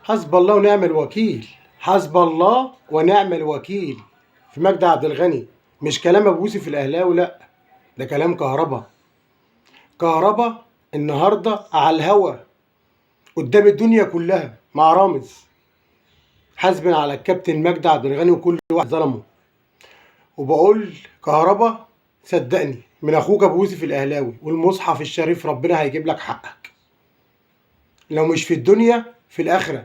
حسب الله ونعم الوكيل، حسب الله ونعم الوكيل في مجدي عبد الغني. مش كلام ابو يوسف الاهلاوي، لا، ده كلام كهربا. كهربا النهارده على الهوا قدام الدنيا كلها مع رامز، حاسبا على الكابتن مجدي عبد الغني وكل واحد ظلمه. وبقول كهربا صدقني من اخوك ابو يوسف الاهلاوي والمصحف الشريف ربنا هيجيب لك حقك، لو مش في الدنيا في الاخرة.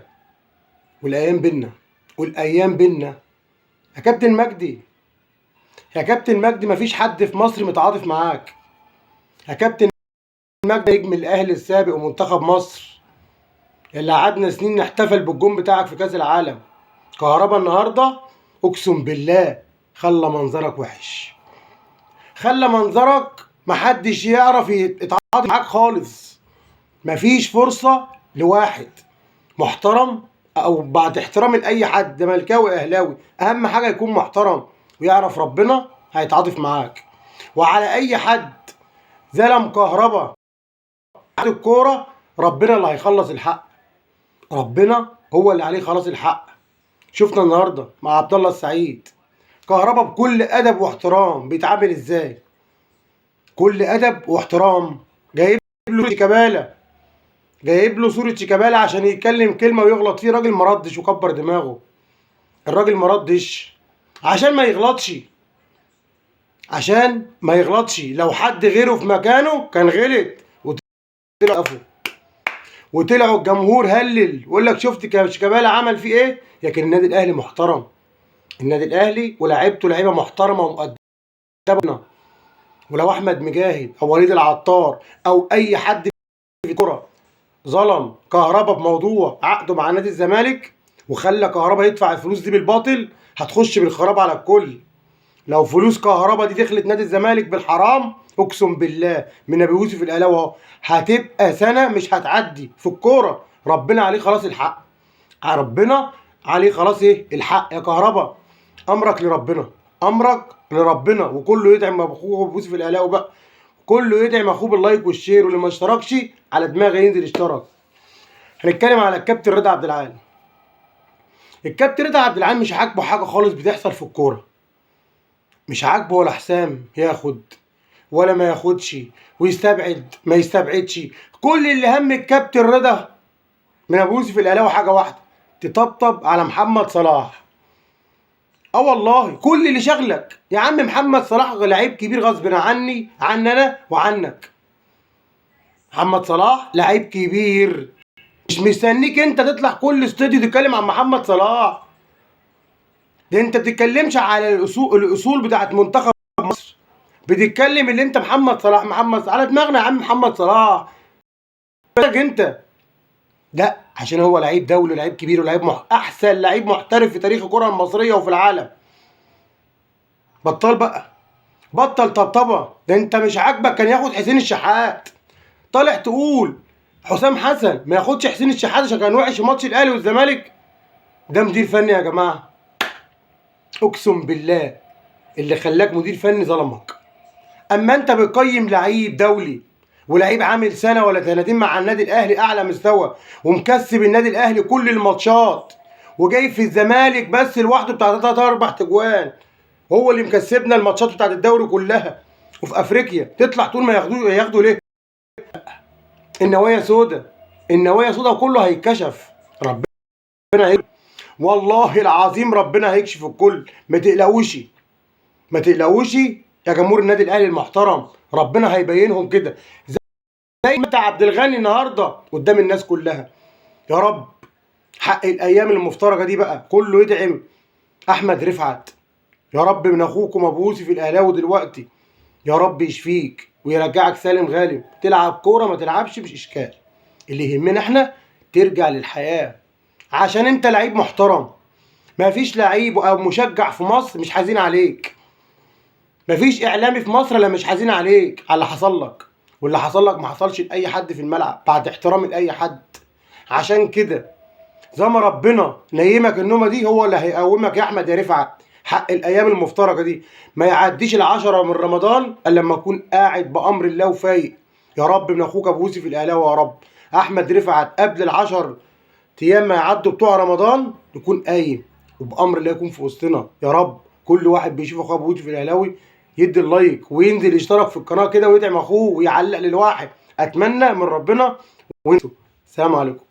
والايام بينا، والايام بينا يا كابتن مجدي. يا كابتن مجدي مفيش حد في مصر متعاطف معاك يا كابتن مجدي، نجم الاهلي السابق ومنتخب مصر اللي قعدنا سنين نحتفل بالجون بتاعك في كاس العالم. كهربا النهارده اقسم بالله خلى منظرك وحش، خلى منظرك محدش يعرف يتعاطف معاك خالص. مفيش فرصة لواحد محترم، او بعد احترام لاي حد زملكاوي اهلاوي، اهم حاجة يكون محترم ويعرف ربنا هيتعاطف معاك. وعلى اي حد ظلم كهربا الكورة، ربنا اللي هيخلص الحق، ربنا هو اللي عليه خلاص الحق. شفنا النهارده مع عبد الله السعيد كهربا بكل ادب واحترام بيتعامل ازاي، كل ادب واحترام. جايب له شيكابالا، جايب له صوره شيكابالا عشان يتكلم كلمة ويغلط فيه. راجل ما ردش وكبر دماغه، الراجل ما ردش عشان ما يغلطش، عشان ما يغلطش. لو حد غيره في مكانه كان غلط وطلع قفة وطلعوا الجمهور هلل ويقول لك شفت شيكابالا عمل فيه ايه. لكن النادي الاهلي محترم، النادي الاهلي ولاعيبته لعيبة محترمه ومؤدبه. ولو احمد مجاهد او وليد العطار او اي حد في الكره ظلم كهربا بموضوع عقده مع نادي الزمالك وخلى كهربا يدفع الفلوس دي بالباطل، هتخش بالخراب على الكل. لو فلوس كهربا دي دخلت نادي الزمالك بالحرام، اقسم بالله من ابي يوسف الاهلاوي اهو هتبقى سنة مش هتعدي في الكورة. ربنا عليه خلاص الحق، ربنا عليه خلاص ايه الحق يا كهربا. امرك لربنا، امرك لربنا. وكله يدعم اخوه ابو يوسف الاهلاوي بقى، كله يدعم اخوه بال like وال share، واللي ما اشتركش على دماغه ينزل يشترك. هنتكلم على الكابتن رضا عبد العال. الكابتن رضا عبد العال مش عاجبه حاجة خالص بتحصل في الكورة، مش عاجبه ولا حسام ياخد ولا ما ياخدش، ويستبعد ما يستبعدش. كل اللي هم الكابتن رضا من ابو يوسف الاهلاوي حاجة واحدة، تطبطب على محمد صلاح. اه والله كل اللي شغلك يا عم محمد صلاح لعيب كبير غصب عني، عني انا وعنك. محمد صلاح لعيب كبير، مش مستنيك انت تطلع كل استوديو تتكلم عن محمد صلاح. ده انت بتتكلمش على الاصول بتاعت منتخب مصر، بتتكلم اللي انت محمد صلاح، محمد صلاح على دماغنا يا عم محمد صلاح انت. لا، عشان هو لعيب دولي ولعيب كبير ولعيب احسن لعيب محترف في تاريخ الكره المصرية وفي العالم. بطل بقى، بطل طبطبة. ده انت مش عاجبك كان ياخد حسين الشحات، طالع تقول حسام حسن ما ياخدش حسين الشحات عشان كان وحش في ماتش الاهلي والزمالك. ده مدير فني يا جماعة، اقسم بالله اللي خلاك مدير فني ظلمك. اما انت بتقيم لعيب دولي ولعيب عامل سنة ولا سنتين مع النادي الاهلي اعلى مستوى ومكسب النادي الاهلي كل الماتشات، وجاي في الزمالك بس لوحده بتاع 3 4 تجوان، هو اللي مكسبنا الماتشات بتاعت الدوري كلها وفي افريقيا، تطلع طول ما ياخدوا ليه؟ النوايا سودة، النوايا سودة وكله هيتكشف. ربنا هيكشف والله العظيم، ربنا هيكشف الكل. ما تقلقوش، ما تقلقوش يا جمهور النادي الاهلي المحترم، ربنا هيبينهم كده زي ما انت عبد الغني النهارده قدام الناس كلها. يا رب حق الايام المفترجه دي بقى كله يدعم احمد رفعت. يا رب من اخوكم ابو يوسف الاهلاوي دلوقتي، يا رب يشفيك ويرجعك سالم غالم. تلعب كورة ما تلعبش مش اشكال، اللي يهمنا احنا ترجع للحياة، عشان انت لعيب محترم. ما فيش لعيب او مشجع في مصر مش حزين عليك، ما فيش اعلامي في مصر لا مش حزين عليك على اللي حصل لك، واللي حصل لك ما حصلش لاي حد في الملعب بعد احترامي لاي حد. عشان كده زي ما ربنا نيمك النومة دي هو اللي هيقومك يا احمد يا رفعت. حق الايام المفترجه دي ما يعديش 10 من رمضان الا لما اكون قاعد بامر الله وفايق. يا رب من اخوك ابو يوسف الاهلاوي، يا رب احمد رفعت قبل 10 ايام ما يعدوا بتوع رمضان يكون قايم، وبامر الله يكون في وسطنا يا رب. كل واحد بيشوف اخوه ابو يوسف الاهلاوي يدي اللايك وينزل يشترك في القناة كده ويدعم اخوه ويعلق للواحد. اتمنى من ربنا. وانتوا السلام عليكم.